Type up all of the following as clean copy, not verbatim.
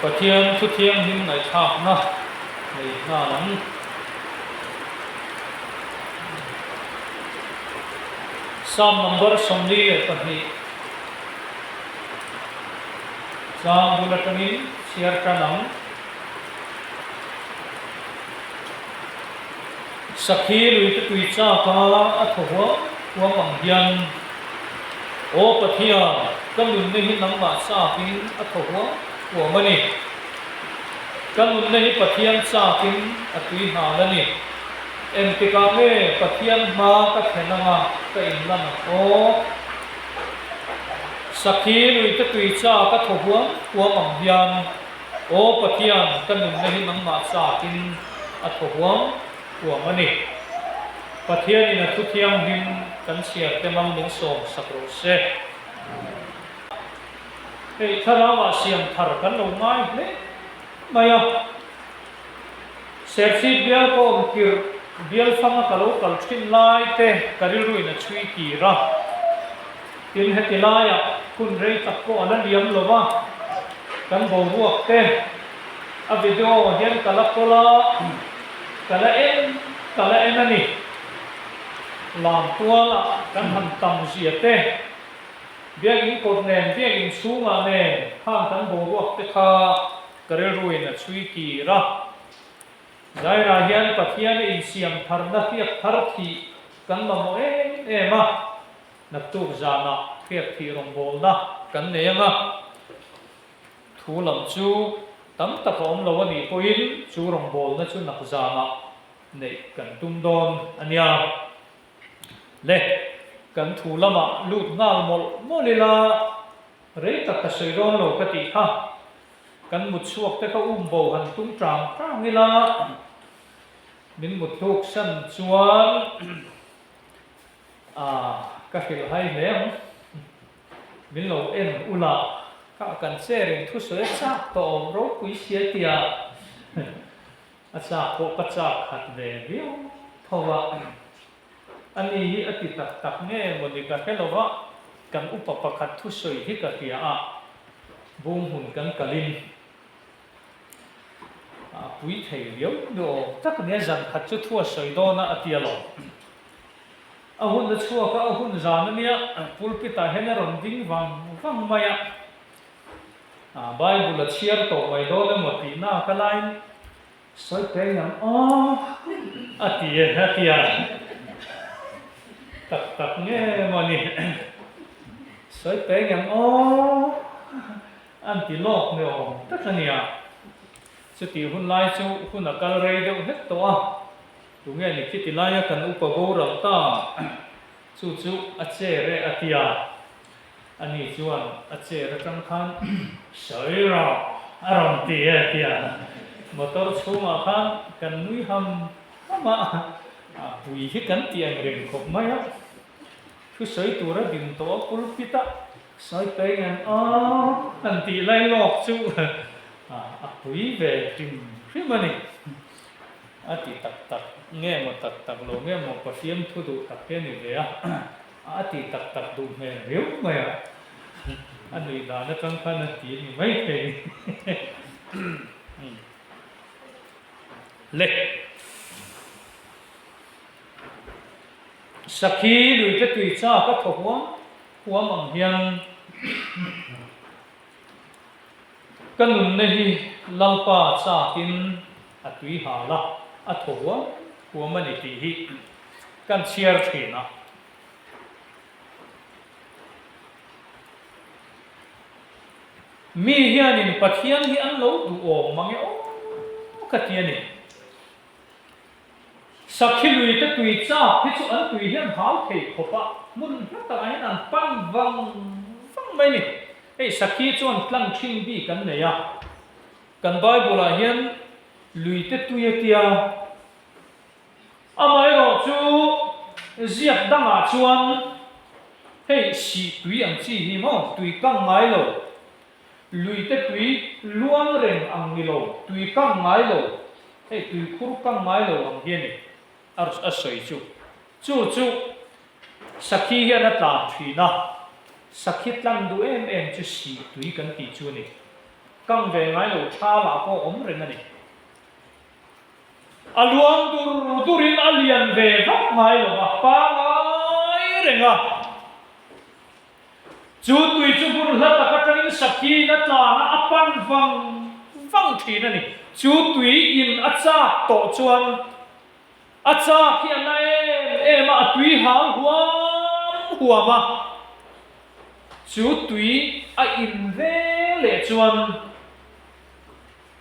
Pathian thu thianghlim ngaihthlakna nei nghal ang. Psalm number 42 chang bul atangin chhiar tan ang. Sakhi luite tui chak a a thaw huam huam ang hian, Aw Pathian, ka nunna hi nangmah chakin a thaw huam huam a ni. Ka nunna hi Pathian chakin a tui nghal a ni. Engtikah nge Pathian hma ka thlen anga ka inlan ang aw? Sakhi luite tui chak a thaw huam huam ang hian, Aw Pathian, ka nunna hi nangmah chakin a thaw huam huam a ni. Pathianin a thu thianghlim kan chhiar te mang min sawm sak rawh se. Hei thlarauah siam thar kan lo ngai hle mai a. Serchhip bial kawm tirh bial fanga ka lo kal thin lai te ka rilruin a chhui kir a. Tin, heti laiah hun rei tak pawh a la liam lo va, kan boruak te a video hian ka la kawl a, ka la en ka la en a ni. Lamtualah kan han tam zia te, biakinn kawt nen, biakinn chhungah nen khang kan boruak te kha ka rilruin a chhui kir a. Zairah hian Pathian a insiam tharna hriak thar thih kan mamawh em em a. Naktuk zanah hriat thih rawngbawlna kan nei ang a, thu lam chu tam tak a awm lo a nih pawhin chu rawngbawlna chu nak zanah neih kan tum dawn a nia. Le, kan thu lamah lut nghal mawlh mawlh ila, rei tak ka sawi dawn lo ka tih kha, kan mut chhuak te kha um bo han tum tang tang ila, min mut hluk san chuan A, ka hrilh hai hle ang. Min lo en ula, kha kan chair in thusawi a chak tawh awm ropui sia tia a chak pawh ka chak khat ve viau tho a. A ni hi a ti tak tak nge mawni ka hre lo va, kan upa pakhat thusawi hi ka hria a, bung hmun kan kalin a pui thei viau duh awm tak nia zan khat chu thu a sawi dawn a a ti alawm. A hun a chhuak a, a hun zan a nia, pulpit ah hian a rawn ding vang vang mai a, Bible a chhiar tawh mai dawn emaw tih nak a laiin sawi peng ang aw a ti e a ti a, tak tak nge maw ni, sawi peng ang aw an ti lawk ni awm tak a nia, chutih hun lai chu hun a kal rei deuh hlek tawh a. Tunge ni khiti laia kan upa boral ta? Chu chu a chair e a ti a. Ani chuan a chair atang khan sawi rawh a rawn ti e a ti a. Motor chhungah khan kan nui ham ham a, a pui hi kan ti ang reng khawp mai a. Thusawi tura din tawh a pulpit a sawi peng an aw han tih lai lawk chu a pui ve hrim hrim a ni. A ti tak tak nge maw tak tak lo nge maw Pathian thu duh tak hi a ni ve a, a ti tak tak duh hmel riau mai a, a nuih dan atang khan a ti a ni mai thei. Le. Sakhi luite tui chak a thaw huam huam ang hian Ka nunna hi Lalpa chakin a tui hal a, a thaw huam huam a ni tih hi kan chhiar thin a. Mi hianin Pathian hi an lo duhawm mange aw ka ti a ni. Sakhi lui te tui chak hi chu an tui hian hau thei khawp a, hmun hla takah hian an pan vang vang mai ni. Hei sakhi chuan tlang thin bik an nei a, kan Bible ah hian lui te tui a tia, amaherawhchu ziak dangah chuan hei sih tui ang chi hi maw tui kang ngai lo, lui te tui luang reng ang ni lo, tui kang ngai lo, hei tui khur kang ngai lo ang hi a ni, a sawi chu. Chu chu sakhi hian a tlan thin a, sakhi tlan duh em em chu sih tui kan tih chu a ni. Kang ve ngai lo thalah pawh awm reng a ni. A luang dur durin a lian ve vak ngai lo va, pangai reng a. Chu tui chu hmun hla tak atangin sakhiin a tlan a, a pan vang vang thin a ni. Chu tui in a chak tawh chuan a chak hi a na em em a, a tui hal huam huam a. Chu tui a in ve leh chuan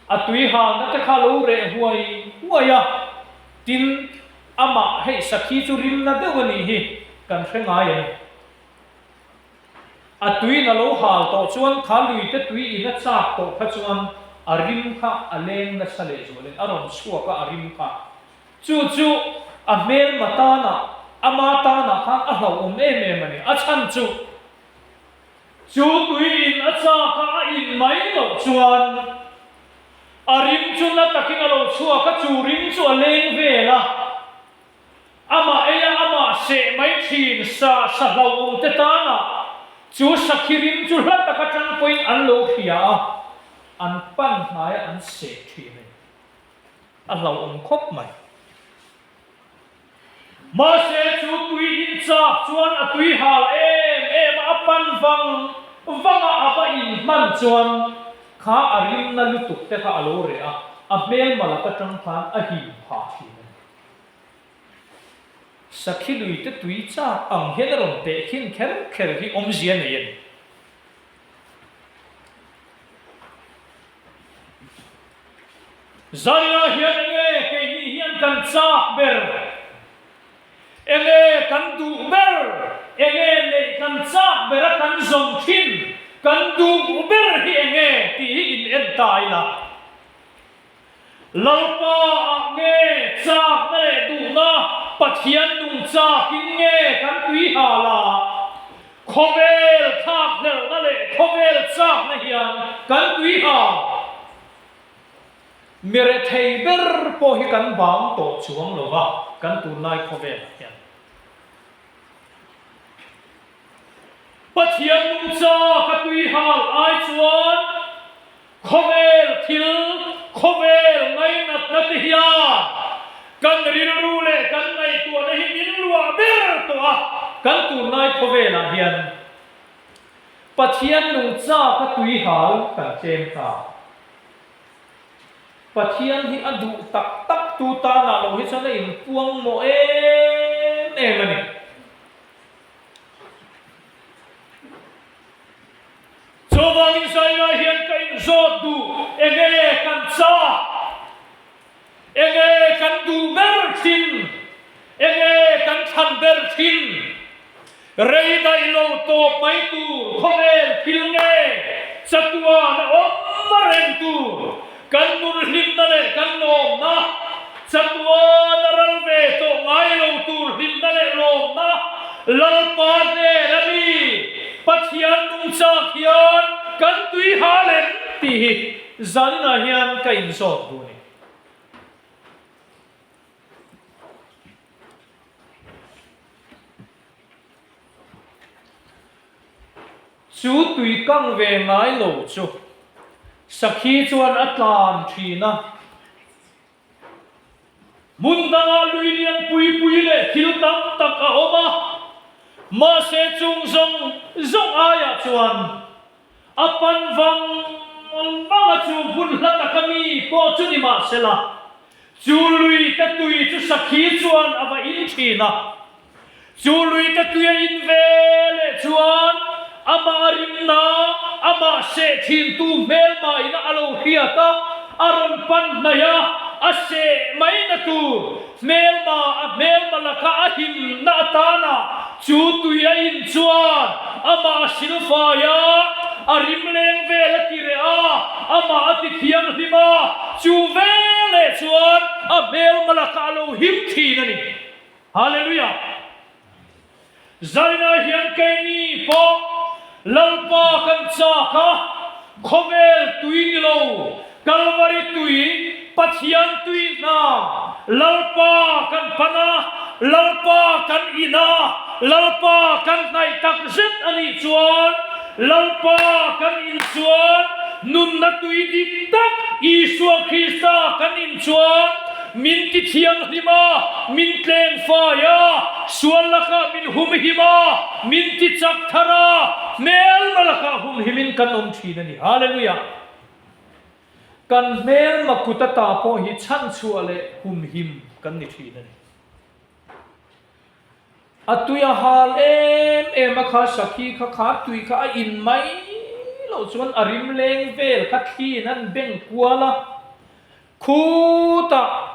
a tui halna te kha a lo reh huai huai a, tin amah hei sakhi chu rimna deuh a nih hi kan hre ngai em? A tuiin a lo hal tawh chuan kha lui te tui in a chak tawh kha chuan a rim kha a leng nasa leh zualin a rawn chhuak a, a rim kha. Chu chu a hmelma tanah, ama tanah khan a hlauhawm em em a ni. A chhan chu, chu tui in a chak a, a in mai loh chuan a rim chu na takin a lo chhuak a, chu rim chu a leng vel a. Amah eia amah seh mai thin sa sa hlauhawm te tana chu sakhi rim chu hla tak atang pawhin an lo hria a, an pan hnaia an seh thin a ni. A hlauhawm khawp mai. Mahse chu tui in chak chuan a tui hal em em a, a pan vang vang a, a va inhman chuan kha a rimna lutuk te kha a lo reh a, a hmelma laka tang khan a him phah thin a ni. Sakhi lui te tui chak ang hian a rawn teh khin kher kher hi awmzia nei a ni. Zaria hian enge keini hian kan chak ber? Enge kan duh ber? Enge neih kan chak ber a kan zawm thin? Kan duh ber hi enge tih hi in en ta ila. Lalpa ah nge chakna leh duhna Pathian nung chakin nge kan tui hal a? Khawvel thlakhlelhna leh khawvel chakna hian kan tui hal. Mi rethei ber pawh hi kan bang tawh chuang lo va, kan tunlai khawvelah hian. Pathian nungcha ka tui hal ai chuan khawvel thil, khawvel ngainatna te hian kan rilru leh kan ngaihtuahna hi min luah ber tawh a. Kan tunlai khawvelah hian Pathian nungcha ka tui hal kan tlem ta. Pathian hi a duh tak tak tu tanah lo hi chuan a inpuang mawh em em a ni. Chuvangin Zaina hian ka inzawt duh, enge kan chak? Enge kan duh ber thin? Enge kan thlan ber thin? Rei daih lo tawp mai tur khawvel thil nge chatuan a awm a reng tur kan nun hlimna leh kan lawmna chatuan a ral ve tawh ngai lo tur hlimna leh lawmna Lalpa hnen a mi Pathian nungchak hian kan tui hal em tih hi zaninah hian ka inzawt duh a ni. Chu tui kang ve ngai lo chu sakhi chuan a tlan thin a. Hmun dangah lui lian pui pui leh thil tam tak a awm a, mahse chung zawng zawng aiah chuan a pan vang vang a chu hmun hla taka mi pawh chu ni mahsela, chu lui te tui chu sakhi chuan a va in thin a. Chu lui te tui a in ve leh chuan amah a rimna, amah seh thintu hmelma ina a lo hriat a, a rawn pan hnaih a, a seh mai na tur hmelma a hmelma laka a himna atana chu tui a in chuan amah a silfai a, a rim leng vel a ti reh a, amah a ti thianghlim a, chu ve leh chuan a hmelma laka a lo him thin a ni. Hallelujah! Zaina hian keini pawh Lalpa kan chak a, khawvel tui ni lo, Kalvari tui, Pathian tui hna, Lalpa kan pan a, Lalpa kan in a, Lalpa kan hnaih tak zet a nih chuan, Lalpa kan in chuan. Nunna tui dik tak Isua Krista kan in chuan min ti thianghlim a, min tleng fai a, sual lakah min humhim a, min ti chak thar a, hmelma lakah humhimin kan awm thin a ni. Hallelujah! Kan hmelma kut ata pawh hi chhanchhuah leh humhim kan ni thin a ni. A tui a hal em em a kha sakhi kha kha tui kha a in mai loh chuan a rim leng vel kha thliin an beng kual a, khutah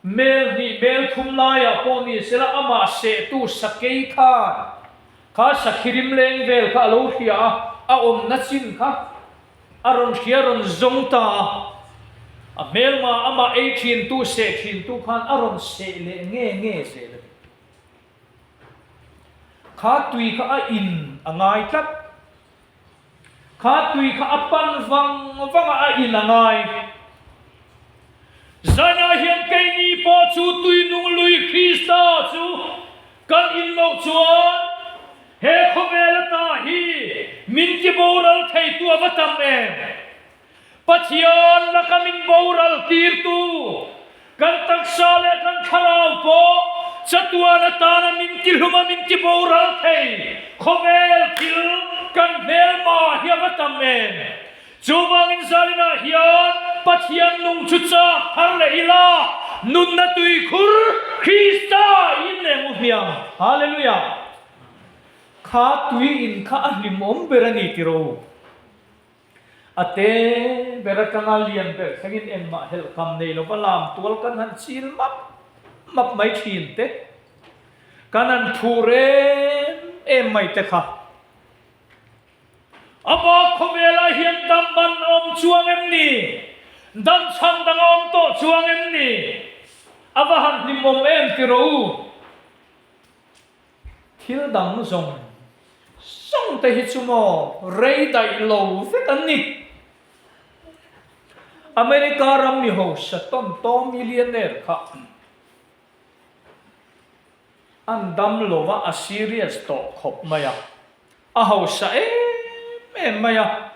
mel hnih mel thum laiah pawh ni sela amah sehtu sakei khan kha sakhi rim leng vel kha a lo hria a, a awmna chin kha a rawn hria rawn zawng ta a, a hmelma amah ei thintu seh thintu khan a rawn seh leh nge nge zel a ni. Kha tui kha a in a ngai tlat. Kha tui kha a pan vang vang a, a in a ngai. Zanah hian keini pawh chu tui nung lui Krista chu kan in loh chuan he khawvel ata hi min ti boral theitu a va tam em? Pathian laka min boral tirtu, kan taksa leh kan thlarau pawh chatuan atana min tihlum a min ti boral thei khawvel thil kan hmelma hi a va tam em? Chuvangin zaninah hian Pathian nung chu chak thar leh ila, nunna tuikhur Krista in leng u hmiang. Hallelujah! Kha tui in kha a hlimawm ber a ni tiraw? A te ber atanga lian ber thlengin engmah helhkam nei lova lam tual kan han chil map map mai thin te, kan han phur em em mai te kha. A bak khawvelah hian dam man a awm chuang em ni? Dam chhan dang a awm tawh chuang em ni? A va han hlimawm em ti rawh u. Thil dang zawng zawng te hi chu maw rei daih lo vek an ni. America ram mi hausa tawn taw millionaire kha an dam lo va, a serious tawh khawp mai a, a hausa em em mai a,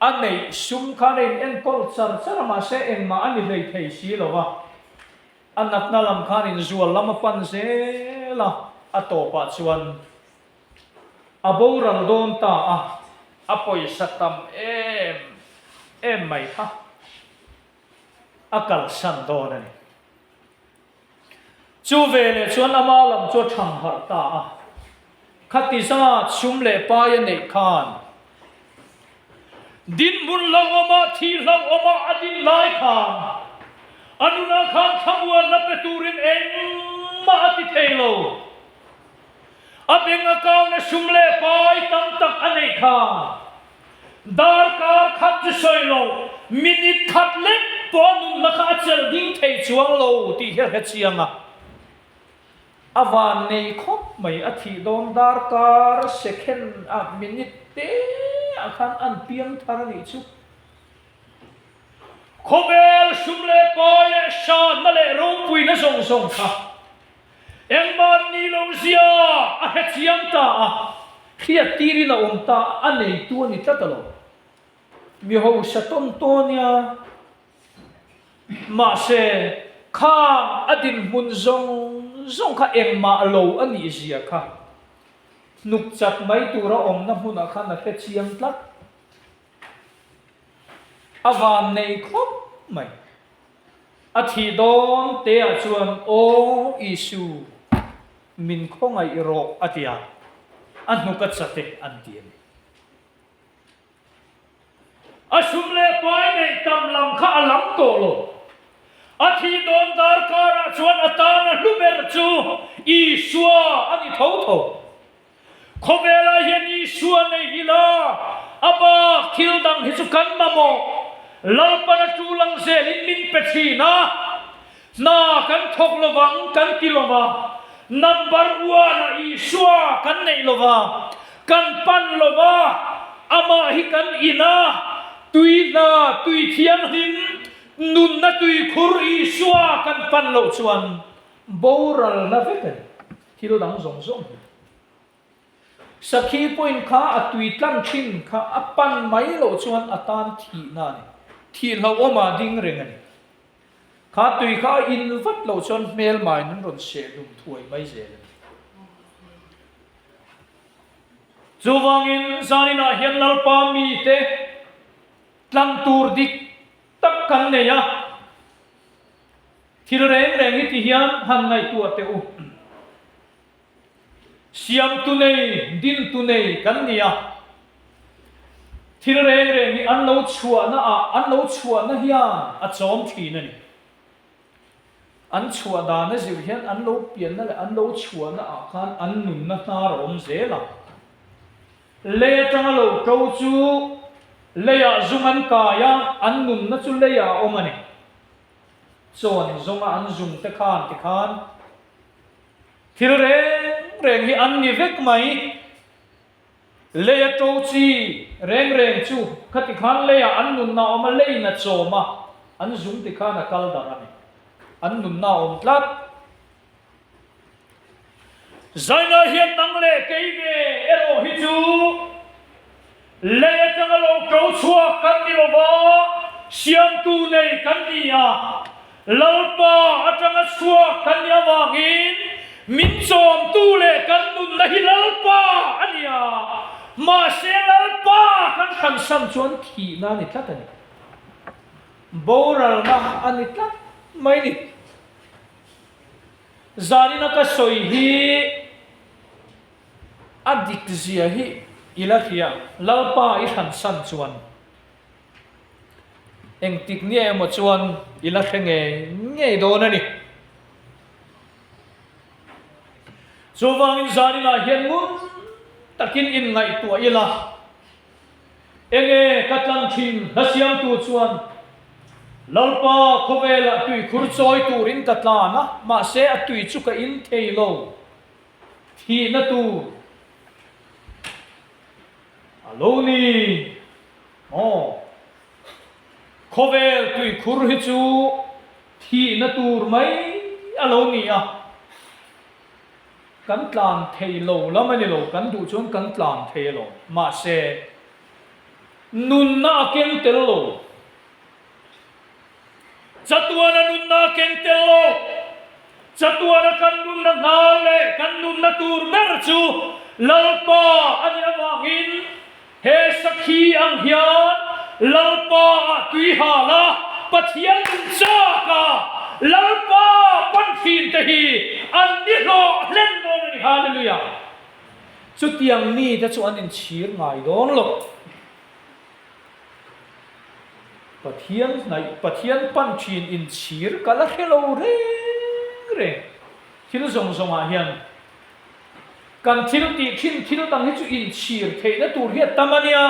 a neih sum khan a in enkawl char char a mahse engmah a ni hlei thei si lo va. A natna lam khan inzual lam a pan zel a, a tawpah chuan a boral dawn ta a, a pawisa tam em em mai kha a kalsan dawn a ni. Chu veleh chuan ama lam chu a thang harh ta a, khati zat sum leh pai a neih khan Dinhmun hlauhawma thi hlauhawma a din lai khan a nunah khan thlamuanna pe turin engmah a ti thei lo. A beng a kauna sum leh pai tam tak a neih khan darkar khat chu sawi lo, minute khat lek pawh a nunna kha a chelh ding thei chuang lo tih hi a hre chiang a. A van nei khawp mai, a thih dawn darkar second ah minute te ah khan an piang thar a nih chu. Khawvel sum leh pai leh hranna leh ropuina zawng zawng kha engmah ni lo zia a hre chiang ta a, hriat tirin a awm ta a, a neitu a ni tlat a lo. Mi hausa tawn tawn nia. Mahse, khang a dinhmun zawng zawng kha engmah lo a nih zia kha hnuk chat mai tura awmna hmunah khan a hre chiang tlat. A van nei khawp mai. A thih dawn teah chuan, Aw Isu, min khawngaih rawh a ti a, a hnuk a chat e an ti a ni. A sum leh pai neih tam lam kha a lam tawh lo. A thih dawn darkarah chuan a tana hlu ber chu Isua a ni tho tho. Khawvelah hian Isua nei ila a bak thil dang hi chu kan mamawh. Lalpan a tul ang zelin min pe thin a, hna kan thawk lovang kan ti lova, number one-ah Isua kan neih lova, Kan pan lo va, amah hi kan in a, tui hna, tui thianghlim, nunna tuikhur Isua kan pan loh chuan boral na vek a ni, thil dang zawng zawng hi. Sakhi pawhin kha a tui tlang thin kha a pan mai loh chuan a tan thihna a ni. Thih hlauhawmah ding reng a ni. Kha tui kha a in vat loh chuan hmelmain an rawn seh hlum thuai mai zel a ni. Chuvangin zaninah hian Lalpa mite tlang tur dik tak kan nei a, thil reng reng hi ti hian han ngaihtuah teh u. Siamtu nei, dintu nei kan ni a, thil reng reng hi an lo chhuahna ah, an lo chhuahna hian a chawm thin a ni. An chhuah dan a zir hian an lo pianna leh an lo chhuahna ah khan an nunna hnar a awm zel a. Lei atanga lo to chu leiah zung an kai a, an nunna chu leiah a awm a ni. Chawn zawnga an zung te khan tikhan Thil reng reng hi an ni vek mai. Lei a to chi reng reng chu khati khan leiah an nunna a awm a, leiin a chawm a, an zung ti khan a kal darh a ni. An nunna a awm tlat. Zaina hian nang leh kei ve erawh hi chu Lei atanga lo to chhuak kan ni lo va, siamtu nei kan ni a. Lalpa atanga chhuak kan nih avangin min chawmtu leh kan nunna hi Lalpa a ni a. Mahse Lalpa kan hransan chuan thihna a ni tlat a ni. Boralna a ni tlat mai ni. Zanina ka sawi hi. A dik zia hi i la hria, Lalpa i hransan chuan engtik nge emaw chuan i la hre ngei ngei dawn a ni. Chuvangin zaninah hian ngun takin inngaihtuah ila, enge ka tlang thin hla siamtu chuan Lalpa khawvelah tuikhur chawi turin ka tlan a, mahse a tui chu ka in thei lo. Thihna tur a lo ni maw? Khawvel tuikhur hi chu thihna tur mai a lo ni a, kan tlan thei lo lam a ni lo, kan duh chuan kan tlan thei alawm, mahse nunna a keng tel lo. Chatuana nunna a keng tel lo. Chatuana kan nunna hnar leh kan nunna tur ber chu Lalpa a nih avangin he sakhi ang hian Lalpa ah tui hal a, Pathian nun chak a, Lalpa pan thin te hi an ni hlawh hlen dawn a ni. Hallelujah! Chutiang mite chu an inchhir ngai dawn lo. Pathian hnaih, Pathian pan thin inchhir ka la hre lo reng reng. Thil zawng zawngah hian kan thil tih thin thil dang hi chu inchhir theihna tur hi a tam a nia.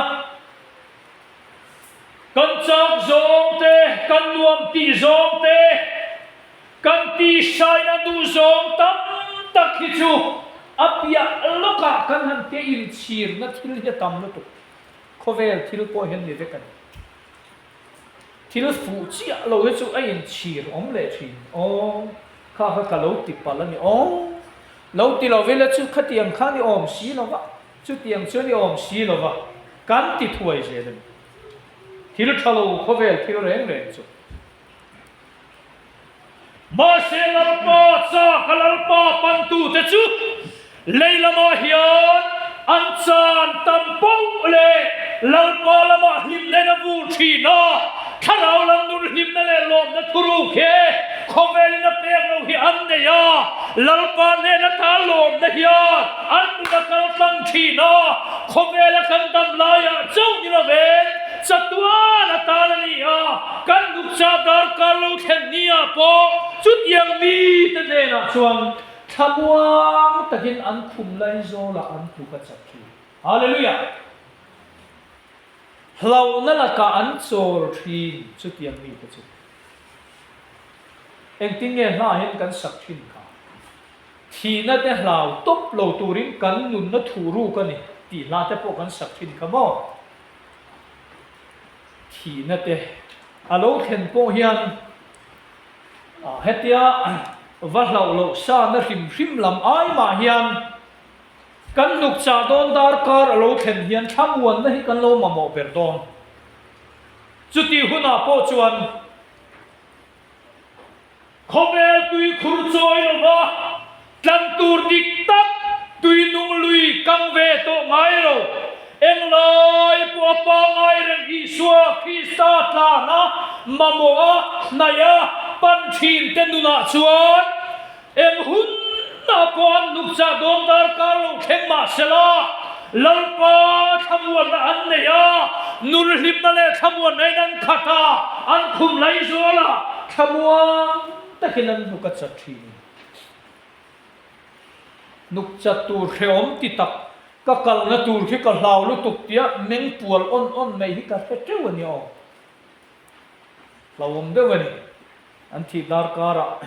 Kan chak zawng te, kan nuam tih zawng te, kan tihsaina duh zawng tam tak hi chu a piah lawkah kan han tia inchhirna thil hi a tam lutuk. Khawvel thil pawh hian ni vek a ni. Thil fuh chiah lo hi chu a inchhir awm leh thin. Aw, kha kha ka lo ti palh a ni. Aw, lo ti lo vela chu khatiang khan i awm si lo va, chutiang chuan i awm si lo va, kan ti thuai zel a ni. Thil tha lo khawvel thil reng reng chu. Mahse Lalpa chak a Lalpa pantute chu lei lamah hian an chan tam poh leh Lalpa lamah hlimna in a vur thin a, thlarau lam nun hlimna leh lawmna thuruk he khawvelin a pek lo hi an nei a, Lalpa hnena ta lawmna hian an nun a kal tlang thin a, khawvela kan dam laiah chauh ni lovin chatuan a tan a ni a. Kan nukcha darkar lo thlen ni ah pawh chutiang mite hnenah chuan thlamuang takin an khum lai zawlah an tluk a chak thin. Hallelujah! Hlauhna lakah an chawl thin chutiang mite chu. Engtin nge hla hian kan sak thin kha? Thihna te hlau tawp lo turin kan nunna thuh ruk a ni tih hla te pawh kan sak thin kha maw? Thihna te a lo thlen pawh hian hetia va hlauh loh sa na hrim hrim lam ai mah hian Kan hnuk chah dawn darkar a lo thlen hian thlamuanna hi kan lo mamawh ber dawn. Chutih hunah pawh chuan khawvel tui khur chawi lova tlan tur dik tak tui nung lui kang ve tawh ngai lo. Englai pawh a pangai reng Isua Krista tlan a mamawh a hnaih a pan thin te nunah chuan Eng hunah pawh an hnukchah dawn darkar lo thleng mah sela, Lalpa thlamuanna an nei a, nun hlimna leh thlamuanna in an khat a, an khum lai zual a, thlamuan takin an hnuk a chat thin. Hnuk chat tur hrehawm ti tak, ka kalna tur khi ka hlau lutuk tia meng pual awn awn mai hi ka hre teuh a ni aw. Hlauhawm deuh a ni. An thih darkarah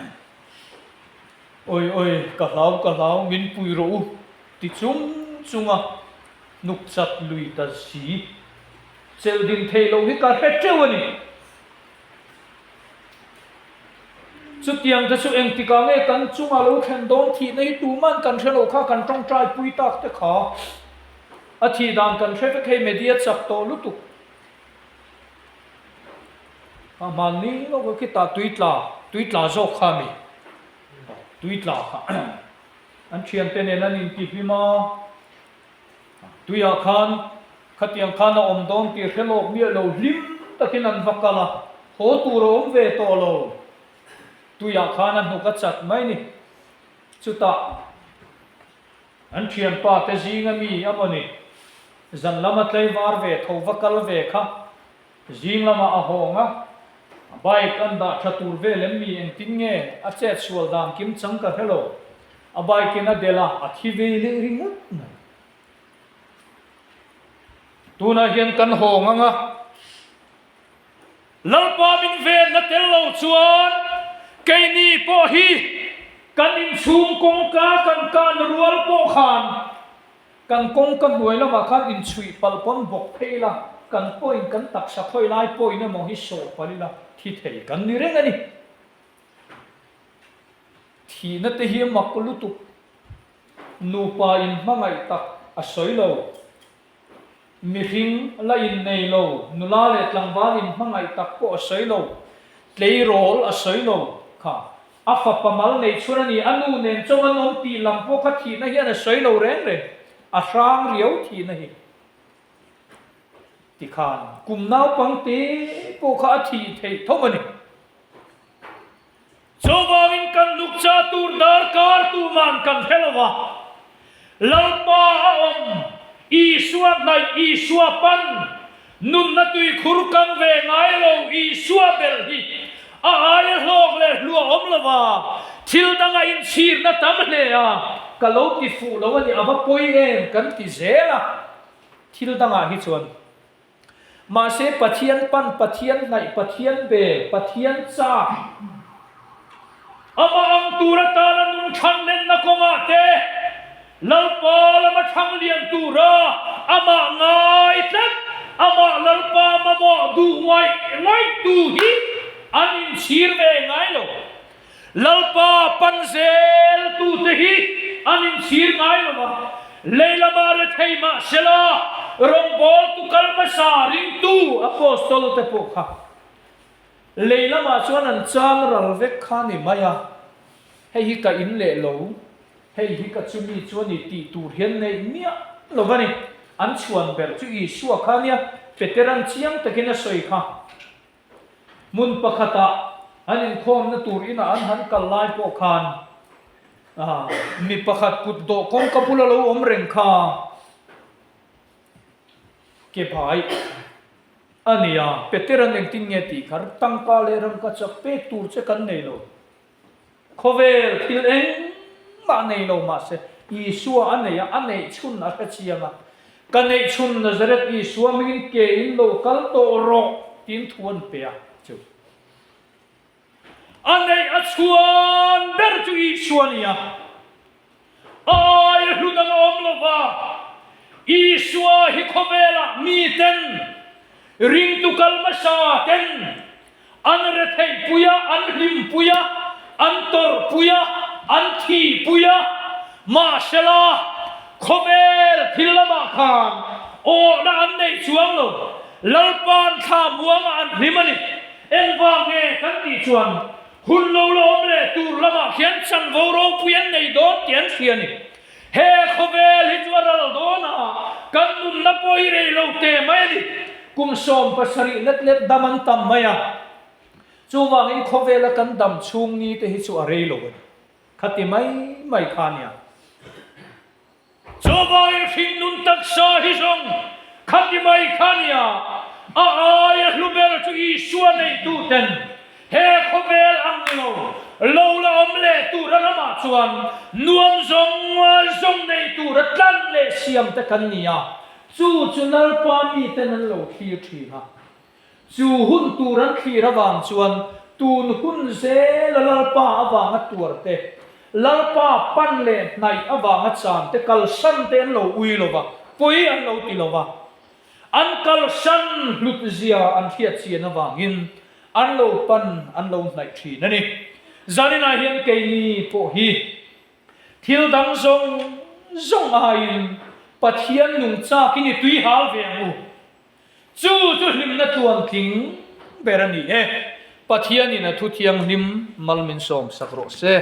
Awi awi, ka hlau ka hlau, min pui rawh u ti chung chunga hnuk chat lui ta si. Chelh din theih loh hi ka hre teuh a ni. Chutiang te chu engtikah nge kan chunga lo thlen dawn thihna hi tuman kan hre lo kha kan tawngtai pui tak te kha a thih dan kan hre vek hei media chak tawh lutuk. A hmanni lawk a khitah tui tla tui tla zawk kha a ni tui tla kha an thiante nen an intihlim a tuiah khan khatiang khan a awm dawn tih hre lawk miah lo hlim takin an va kal a haw tur a awm ve tawh lo tuiah khan a hnuk a chat mai ni chutah An thianpa te zinga mi a maw ni? Zan lama tlaivar ve tho va kal ve kha zing lamah a hawng a, a bike an dah tha tur vel em mi engtin nge a chet sual dan kim chang ka hre lo, a bike in a delh a, a thi vei leh ringawt mai. Tunah hian kan hawng ang a, Lalpa min venna tel lo chuan keini pawh hi kan inchhung kawngka kan kan rual pawh khan kan kawngka hnuai lamah khan inchhuih palh pawn bawk phei ila, kan pawhin kan taksa khawi lai pawhin emaw hi sawh palh ila thi thei kan ni reng a ni. Thihna te hi a mak lutuk, nupa inhmangaih tak a sawi lo. Mihring la innei lo, nula leh tlangval inhmangaih tak pawh a sawi lo, tleirawl a sawi lo kha. A fapa mal nei chhun a ni, a nu nen chawng an awm tih lam pawh kha thihna hian a sawi lo reng reng, a hrang riau thihna hi. Tikhan kum naupang te pawh kha a thih theih tho a ni. Chuvangin kan lukcha tur darkar tuman kan hre lo va, Lalpa a awm, Isua hnaih, Isua pan, nunna tuikhur kang ve ngai lo Isua bel hi a aia hlawk leh hluah awm lo va, thil danga inchhirna tam hle a, ka lo ti fuh lo a ni, a va pawi em kan ti zel a, thil dangah hi chuan. Mahse Pathian pan, Pathian hnaih, Pathian bel, Pathian chak, amah ang tur atana nun thlan lenna kawngah te, Lalpa lama thlang lian tura amah ngai tlat, amah Lalpa mamawh duh ngaih ngaihtu hi an inchhir ve ngai lo. Lalpa pan zel tute hi an inchhir ngai lo va, lei lama rethei mah sela rawngbawltu kal hmasa ringtu Apostol te pawh kha lei lamah chuan an chang ral vek kha ni mai a, hei hi ka in leh lo, hei hi ka chumi chu a ni tih tur hian neih miah lo va ni. An chhuan ber chu Isua kha a nia, Peteran chiang takin a sawi kha. Hmun pakhatah an inkhawmna tur inah an han kal lai pawh khan mi pakhat kut dawh kawngka bula lo awm reng kha ke bhai a ni a, Peteran engtin nge tih kha tangka leh rangka chak pek tur che kan nei lo. Khawvel thil engmah nei lo mahse Isua a nei a, a neih chhun a hre chiang a. Ka neih chhun Nazareth Isua hmingin ke in lo kal tawh rawh tiin thu an pe a chu. A neih a chhuan ber chu Isua a ni a. A aia hlu dang a awm lo va, Isua hi khawvelah miten ringtu kal hmasa ten an retheihpui a, an hlimpui a, an tawrhpui a, an thihpui a, mahsela. Khawvel thil lamah khan awhna an nei chuang lo. Lalpa'n thla muangah an hlim a ni. Engvang nge kan tih chuan hun lo la awm leh tur lamah khian chanvo ropui an nei dawn tih an hria a ni. He khawvel hi chu a ral dawn a, kan nunna pawh hi rei lo teh mai a ni. Kum 70 let let dam an tam mai a, chuvangin khawvela kan dam chhung ni te hi chu a rei lo a ni. Khati mai mai kha a nia. Chuvangin hringnun taksa hi zawng khati mai kha a nia. A aia hlu ber chu Isua neituten he khawvel ang ni lo, lo la awm leh tura ramah chuan nuam zawng zawng nei tura tlan leh siam te kan ni a, chu chu Lalpa miten an lo thlir thin a. Chu hun tur an thlir avang chuan tun hun zela Lalpa avanga tuar te, Lalpa pan leh hnaih avanga chan te kalsan te an lo ui lo va, pawi an lo ti lo va. An kalsan hlut zia an hriat chian avangin an lo pan an lo hnaih thin a ni. Zaninah hian keini pawh hi thil dang zawng zawng aiin Pathian nungchakin i tui hal ve ang u. Chu chu hlimna tluantling ber a ni e. Pathianin a thu thianghlim mal min sawmsak rawh se.